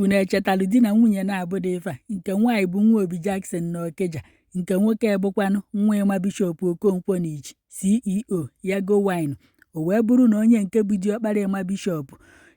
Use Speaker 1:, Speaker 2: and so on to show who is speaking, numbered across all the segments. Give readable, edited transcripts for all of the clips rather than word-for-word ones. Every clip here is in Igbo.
Speaker 1: Unu echetalụ di na nwunye na-abụda ife a? Nke nwaanyị bụ nwa Obi Jackson na Okija, nke nwoke bụkwanụ nwa Ịma Bishop Okonkwo n'Ichi, CEO Yago Wine. O wee bụrụ na onye nke bụ diọkpara Ịma Bishop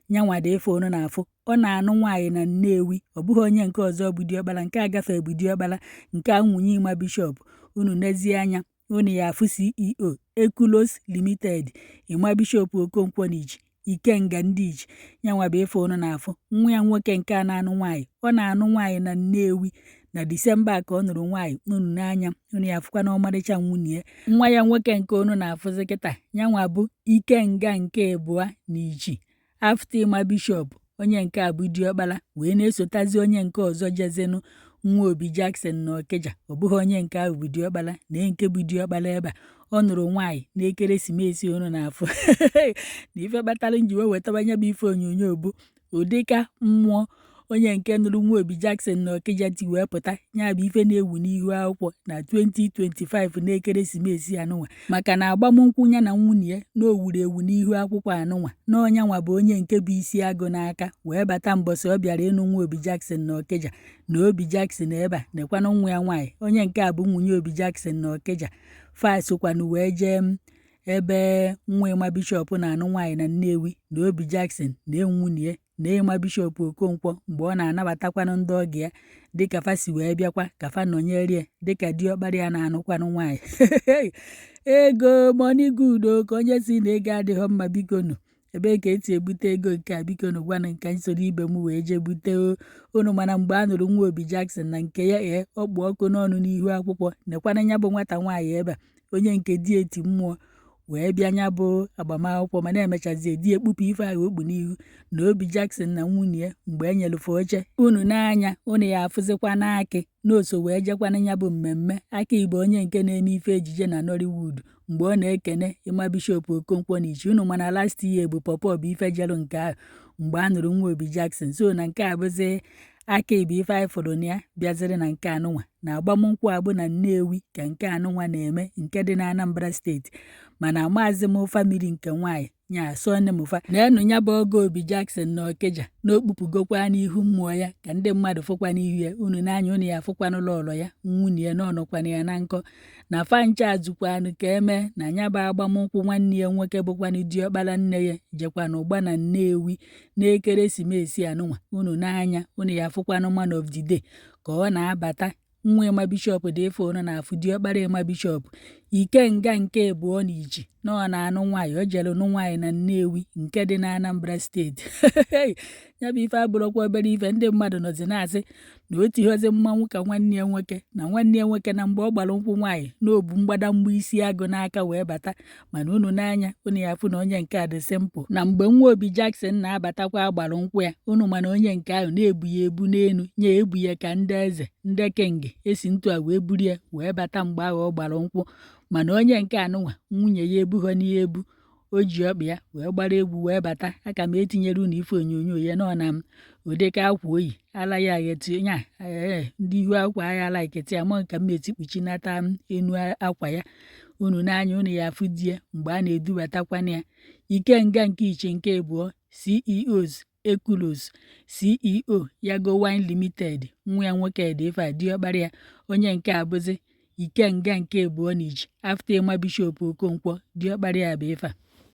Speaker 1: nyanwa dị ife unu na-afụ, ọ na-anụ nwaanyị na Nnewi. Ọ bụghị onye nke ọzọ bụ diọkpara, nke a gafe bụ diọkpara, nke a nwunye Ịma Bishop. Unu nezie anya, unu ya afụ CEO Ekulos Limited, Ịma Bishop Okonkwo n'Ichi, Ikenga ndị Ichi, nyanwa bụ ife unu na-afụ. Nwa ya nwoke nke a na-anụ nwaanyị, ọ na-anụ nwaanyị na Nnewi na Disemba ka ọ nụrụ nwaanyị. Unu n'anya, unu ya afụkwa na ọmarịcha nwunye ya. Nwa ya nwoke nke unu na-afụzi kịta, nyanwa bụ Ikenga nke ịbụa n'Ichi, after Ịma Bishop, onye nke a bụ diọkpara, wee na-esotazi onye nke ọzọ jezinụ, nwa Obi Jackson na Okija. Ọ bụghị onye nke ahụ bụ diọkpara na nke bụ diọkpara ebe a. Ọ nụrụ nwaanyị n'ekeresimesi unu na-afụ. Na ife kpatara m ji wee wetaba nya bụ ife onyonyo bụ ụdịka mmụọ onye nke nụrụ nwa Obi Jackson na Okija ti wee pụta, ya bụ ife na-ewu n'ihu akwụkwọ na 2025 n'ekeresimesi anụnwa, maka na agbamnkwụ ya na nwunye ya na o wuru ewu n'ihu akwụkwọ anụnwa, na ọnyanwa bụ onye nke bụ isi agụ n'aka wee bata mbọsị ọ bịara ịnụ nwa Obi Jackson na Okija. Na Obi Jackson ebe a nekwanụ nwa ya nwaanyị, onye nke a bụ nwunye Obi Jackson na Okija. Fa sokwanụ wee jee ebe nwa Ịma Bishop na-anụ nwaanyị na Nnewi, na Obi Jackson na nwunye na Ịma Bishop Okonkwo mgbe ọ na-anabatakwanụ ndị ọgọ ya dịka fa si wee bịakwa ka fa nọnyere ya dịka diọkpara ya na-anụkwanụ nwaanyị. Ego, money good o. Ka onye si na ego adịghị mma, biko nụ, ebee ka esi ebute ego nke a? Biko nụ, gwanụ nka nsoro ibe m wee jee bute o unu. Mana mgbe a nụrụ nwa Obi Jackson na nke ya, ee, ọkpụ ọkụ n'ọnụ n'ihu akwụkwọ. Nekwana ya bụ nwata nwaanyị ebe a, onye nke di eti mmụọ wee bịa nya bụ agbamakwụkwọ, mana emechazie di ekpupụ ife ahụ okpu n'ihu. Na Obi Jackson na nwunye ya mgbe e nyelufe oche, unu n'anya, unu ya afụzikwa n'akị n'oso wee jekwana ya bụ mmemme. Aka Igbo, onye nke na-eme ife ejije na Nollywood, mgbe ọ na-ekene Ịma Bishop Okonkwo n'Ichi. Unu mana last year bụ pọpọ bụ ife jelu nke ahụ mgbe a nụrụ nwa Obi Jackson. So na nke a bụzi aka ibe ife anyị fụrụ na ya bịaziri na nke anụnwa na agbamnkwụ abụ na Nnewi ka nke anụnwa na-eme, nke dị na Anambra Steeti. Mana maazị m, family nke nwaanyị nya sọnemfa na-enu ya bụ ọgọ Obi Jackson na Okija na okpupụgokwa n'ihu mmụọ ya ka ndị mmadụ fụkwa n'ihu ya. Unu n'anya, unu ya afụkwanụ lọlọ ya, nwunye ya, na ọnọkwana ya na nkọ na fancha zukwanụ ka eme na ya bụ agbamnkwụ. Nwanne ya nwoke bụkwanụ diọkpara nne ya jekwanụ ụgba na Nnewi n'ekeresimesi anụnwa. Unu n'anya, unu ya afụkwanụ man of the day ka ọ na-abata, nwa Ịma Bishop dị ife unu na-afụ, diọkpara Ịma Bishop, Ikenga nke abụọ na Ichi, na ọ na-anụ nwaanyị. O jere nụ nwaanyị na Nnewi nke dị na Anambra Steeti. Ya bụ ife abụrụkwa obere ife. Ndị mmadụ nọzi na-asị na o tighozi mmanwụ ka nwanne ya nwoke, na nwanne ya nwoke na mgbe ọ gbara nkwụ nwaanyị na obu mgbadamgba isi agụ n'aka wee bata. Mana unu n'anya, unu ya afụ na onye nke a dị simple. Na mgbe nwa Obi Jackson na-abatakwa agbara nkwụ ya, unu mana onye nke ahụ na-ebu ya ebu n'elu nye ebu ya ka ndị eze, ndị king esi ntu a wee buru ya wee bata mgbe ahụ ọ gbara nkwụ. Mana onye nke anụnwa, nwunye ya ebughọ n'ihe ebu, o ji ọkpa ya wee gbara egwu wee bata. Aka m etinyere unu ife onyonyo ya nọ na m ụdịka akwa oyi ala ya gheti nya. Ee, ndị ihu akwa agha ala iketi ya mọ nka m etikpuchinata m enu akwa ya. Unu n'anya, unu ya afụ di ya mgbe a na-edubatakwana ya, Ikenga nke Ichi nke abụọ, CEOs Ekulos, CEO Yago Wine Limited. Nwa ya nwoke dị ife a, diọkpara ya, onye nke a bụzi Ikenga nke abụọ na Ichi after Ịma Bishop Okonkwo, diọkpara ya bụ ife a.